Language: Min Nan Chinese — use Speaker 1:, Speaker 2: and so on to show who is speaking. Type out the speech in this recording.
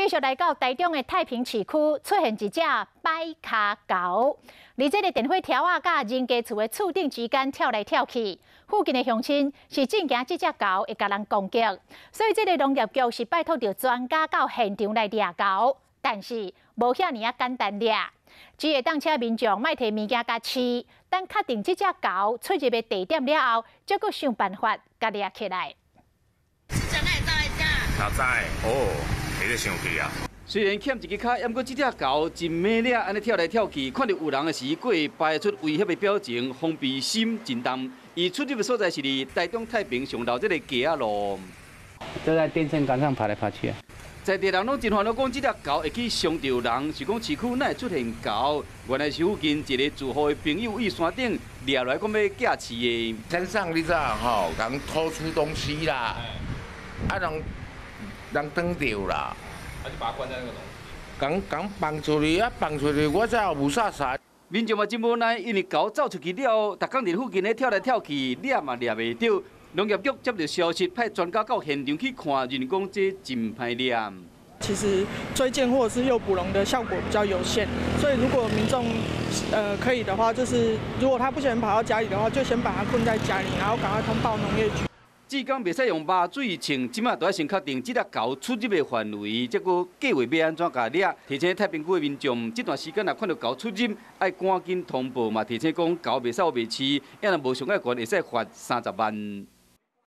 Speaker 1: 繼續來到台中的太平市區，出現一隻擺跤猴，佇這个電火柱仔佮人家厝的厝頂之間跳來跳去。附近的鄉親是真驚這隻猴會共人攻擊，所以這个農業局是拜託著專家到現場來掠猴，但是無遐爾仔簡單掠，只會當請民眾莫提物件共飼，等確定這隻猴出入的地點了後，才閣想辦法共掠起來。
Speaker 2: 哪知哦，彼咧生氣啊！
Speaker 3: 雖然欠一支跤，毋過這隻猴真猛掠，按呢跳來跳去，看著有人的時，閣會擺出威脅的表情，防備心真重。伊出入的所在是佇台中太平上樓這个街仔路，
Speaker 4: 都在電線桿上爬來爬去啊！
Speaker 3: 在地人攏真煩惱，講這隻猴會去傷著人，是講市區哪會出現猴？原來是附近一个住戶的朋友佇山頂掠來，講欲寄飼的。
Speaker 5: 山上你知影吼，共偷出東西啦，啊人人當著啦。
Speaker 6: 他就把它關在那個籠
Speaker 5: 子。共共放出去啊，放出去，我才有霧煞煞。
Speaker 3: 民眾嘛真無奈，因為猴走出去了後，逐工佇附近咧跳來跳去，掠嘛掠袂著。農業局接著消息，派專家到現場去看，認為講這真歹掠。
Speaker 7: 其實追見或者是誘捕籠的效果比較有限，所以如果民眾可以的話，就是如果他不想跑到家裡的話，就先把它困在家裡，然後趕快通報農業局。
Speaker 3: 至今袂使用麻醉槍，這馬都愛先確定這隻猴出入的範圍，才閣計劃欲按怎共掠。提醒太平區的民眾，這段時間若看著猴出入，愛趕緊通報嘛。提醒講猴袂使予賣飼，抑若無上愛懸，會使罰30萬。